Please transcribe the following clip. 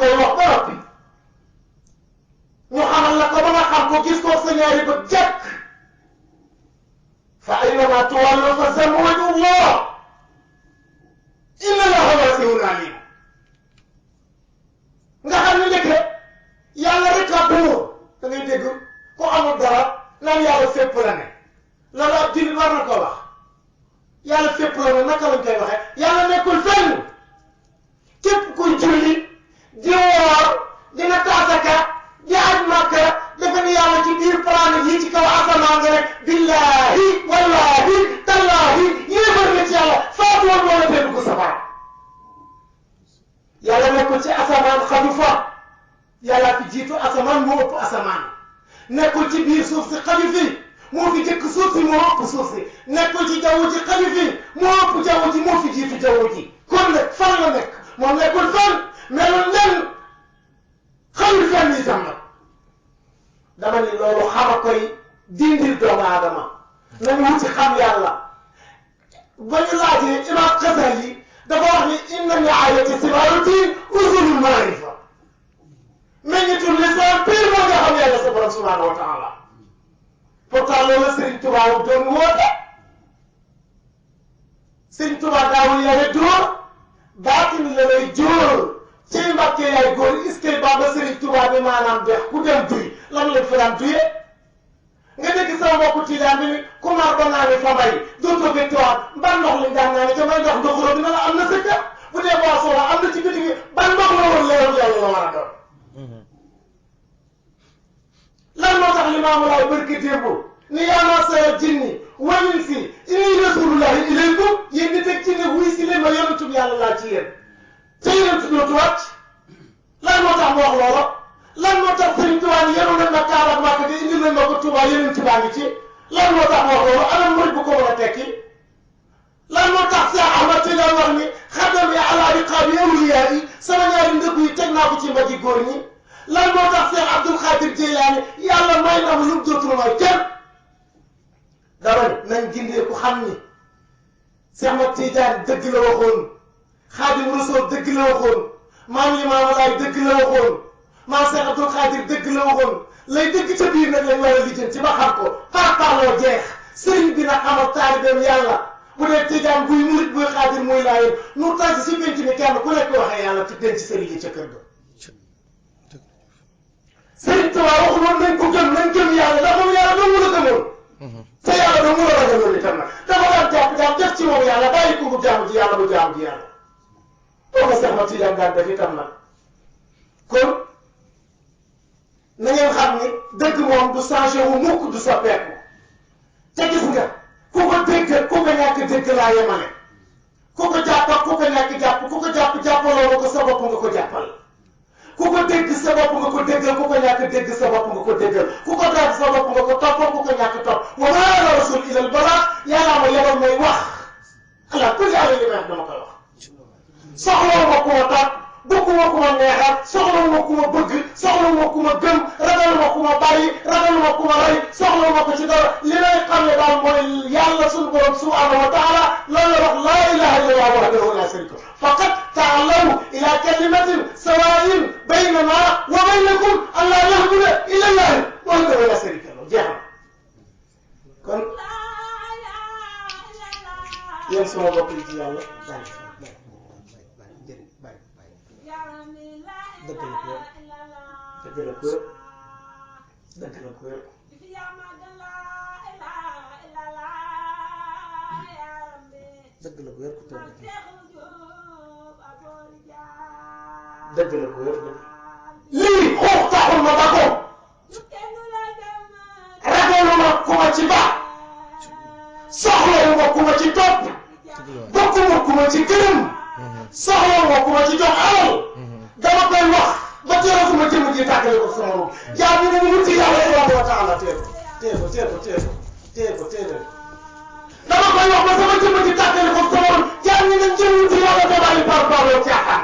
koy wax ba noppi ñu xamal la ko ba nga xam ko gis ko sa ñaari bët jekk fa aynama tuwallu fa zammu wajhullah inna Allaha wasi'un alim nga xam ne ndeke yàlla rek a buur da ngay dégg ku amul dara naan yàlla fépp la ne loolu ab jullit war na ko wax yàlla fépp la ne naka lañ koy waxee yàlla nekkul fenn képp kuy julli di woor dina taasaka di aj Makka defe ni yàlla ci biir planète yi ci kaw asamaan nga rek billahi wallahi tallahi yéefar na ci yàlla faatu woon moo la tee dugg safara yàlla nekkul ci asamaan xaju fa yàlla fi jiitu asamaan moo ëpp asamaan nekkul ci biir suuf si xaju fi moo fi jëkk suuf si moo ëpp suuf si nekkul ci jaww ji xaju fi moo ëpp jaww ji moo fi jiitu jaww ji kon nag fan la nekk moom nekkul fan melul nen xamul fenn itam nag dama ni loolu xama koy dindil doomu aadama nañu wuti xam yàlla ba ñu laajee imam Xasali dafa wax ni inna niayati simarutin usulul maarifa meññitul lisaan pire moo nga xam yàlla sa borom subhanahu wa taala pourtant loolu la Serigne Touba doon woote Serigne Touba daawul yore dóor baatin la lay jóor ci Mbàkke yaay góor iskay Bamba Serigne Touba bi maanaam dex ku dem duy lan lañ fa daan duyee nga dégg sama mbokku Tijaan bi ni ku mar ba naa ne fa mbay dootoo béttiwaat ban ndox lañ daan naa ne ca may ndox ndoxuro dina la am na sëkka bu dee boisson la am na ci biti gi ban ndox la woon leeral yàlla la war a doon lan moo tax Limaamu Laay barki démb ni yaa ma'shara jinni wal insi inni rasulullahi ilaykum yéen nit ak jinne wuy si leen ma yonentu yàlla laa ci yéen te yonentu dootu wàcc lan moo tax mu wax loola lan moo tax Sëriñ Tuubaa ni yenoon nañ ma Kaaba ak Makka te indil nañ ma ko Tuubaa yonentu baa ngi ci lan moo tax mu wax loola ana murid bu ko mën a tekki lan moo tax Cheikh Ahmad Tidiane wax ni xadami ala riqaabi awliyaa yi sama ñaari ndëgg yi teg naa ko ci mbaji góor ñi lan moo tax Cheikh Abdul Xaadir Jeylaani yàlla may na ma lu mu dootul may kenn dama ni nañ gindee ku xam ni Cheikh Ahmad Tidiane dëgg la waxoon Xaadim Rasuul dëgg la waxoon maam Limaamu Laay dëgg la waxoon maam Cheikh Abdul Xaadir dëgg la waxoon lay dëgg ca biir nag lañ war a lijjanti ba xam ko parparloo jeex sëriñ bi nag amal taalibeem yàlla bu dee Tijaan buy murit buy Xaadir muy Laayeen nu tàgg si penc mi kenn ku nekk waxee yàlla te denc sëriñ yi ca kër ga Sëriñ Tuubaa waxul woon nañ ko gëm nañ gëm yàlla ndax moom yàlla doo mun a gëmoon te yàlla doo mun a ragaloon itam nag dafa daan jàpp jaam def ci moom yàlla bàyyi ko bu jaamu ji yàlla bu jaamu ji yàlla boo ko Seex Ahmad Tijaan daan def itam nag kon na ngeen xam ni dëgg moom du changé wu mukk du soppeeku te gis nga ku ko dégg ku ko ñàkk dégg laa yemale ku ko jàpp ak ku ko ñàkk jàpp ku ko jàpp jàppaloo ko sa bopp nga ko jàppal ku ko dégg sa bopp nga ko déggal ku ko ñàkk dégg sa bopp nga ko déggal ku ko dégg sa bopp nga ko toppal ku ko ñàkk topp wa maa ala rasul ilal balaa yàllaa ma yebal may wax ala kulli aali li may wax dama koy wax soxla ma ku ma topp bëgguma ku ma neexal soxla ma ku ma bëgg soxla ma ku ma gëm ragal ma ku ma bàyyi ragal ma ku ma rey soxla ma ko ci dara li may xam ne daal mooy yàlla suñu borom subhanahu wa taala loolu la wax laa ilaha illallah wahdahu la sharika lahu faqat ta'allaw ila kalimatin sawaa'in baynana wa baynakum an laa na'buda illa allah wahdahu la sharika lahu jeex na kon yéen sama bopp yi ci yàlla dëgg la ko dëgg la ko dëgg la ko dëgg la ko yor ku tëdd dëgg la ko yor lii xoox taxul ma ba ko ragaluma ku ma ci baax soxlawuma ku ma ci topp bokkuma ku ma ci gërëm soxlawuma ku ma ci jox alal dama koy wax ba teeloo fu ma jëm ji tàggale ko sama moom jaa bi ne mu ci yàlla subhanahu wa taala téye dama koy wax ba sama jëm ji tàggale ko sama moom jaa ñi nañ jëm ci yàlla te bàyyi par parloo caaxaan